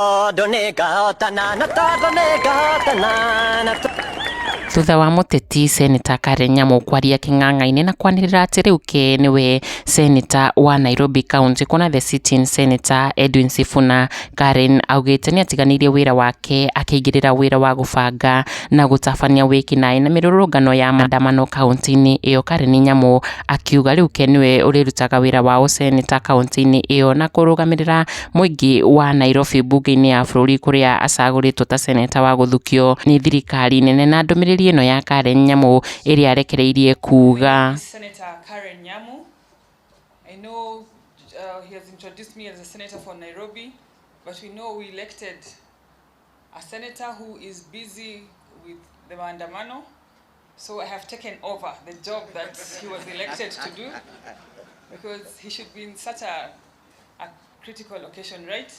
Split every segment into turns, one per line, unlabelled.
Tondũ nĩngahotana na tondũ nĩngahotana na
Thutha wa mũteti Seneta Karen Nyamu kwaria kĩng'ang'a-inĩ na kwanĩrĩra atĩ rĩu ke nĩwe Seneta wa Nairobi County kuona the sitting Senator Edwin Sifuna, Karen augĩte nĩatiganĩirie wĩra wake akĩingĩrĩra wĩra wa gũbanga na gũtabania wĩkinaĩ na mĩrũrũngano ya maandamano kaunti-inĩ ĩyo. Karen Nyamu akiuga rĩu ke nĩwe ũrĩrutaga wĩra wa ũseneta kaunti-inĩ ĩyo na kũrũgamĩrĩra mũingĩ wa Nairobi mbunge-inĩ ya bũrũri kũrĩa acagũrĩtwo ta seneta wa gũthukio nĩ thirikari nene. Na ndũmĩrĩri ĩno ya Karen Nyamu ĩrĩa arekereirie kuga
Is Senator Karen Nyamu. I know he has introduced me as a senator for Nairobi, but we know we elected a senator who is busy with the maandamano. So I have taken over the job that he was elected to do, because he should be in such a critical location, right?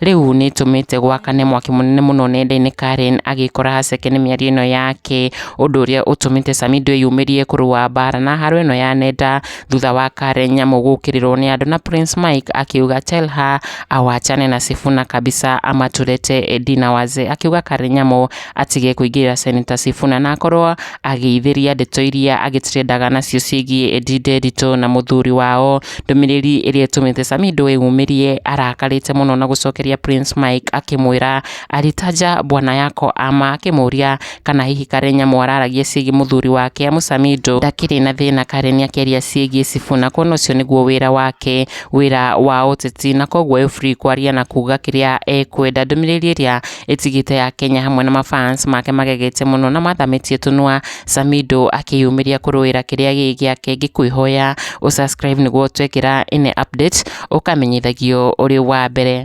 Rĩu nĩ ĩtũmĩte gwakane mwaki mũnene mũno nenda-inĩ, Karen agĩkora haceke nĩ mĩario ĩno yake, ũndũ ũrĩa ũtũmĩte Samido eyumĩrie kũrũa mbara na haro ĩno ya nenda thutha wa Karen Nyamu gũkĩrĩrwo nĩ andũ. Na Prince Mike akiuga, "Tell her awachane na Sifuna kabisa ama tulete Edina wazee," akiuga Karen Nyamu atige kũingĩrĩra Senator Sifuna na akorwo agĩithĩria ndeto iria agĩtrendaga nacio ciĩgiĩ Edday Nderitu na mũthuri wao, ndũmĩrĩri ĩrĩa ĩtũmĩte Samido eyumĩrie arakarĩte mũno na gũcokeria Prince Mike akĩmwĩra, "Alitaja bwana yako ama?" Akĩmũria kana hihi Karen Nyamu araragia ciĩgiĩ mũthuri wake, amu Samido ndakĩrĩ na thĩna Karen akĩaria ciĩgiĩ Sifuna, kuona ũcio nĩguo wĩra wake, wĩra wa ũteti, na koguo e free kwaria na kuga kĩrĩa ekwenda. Ndũmĩrĩri ĩrĩa ĩtigĩte ya Kenya hamwe na mafans make magegete mũno na mathamĩtie tũnua Samido akĩyumĩria kũrũĩra kĩrĩa gĩ gĩake. Ngĩkwĩhoya ũsubscribe nĩguo twekĩra any update ũkamenyithagio ũrĩ wa mbere.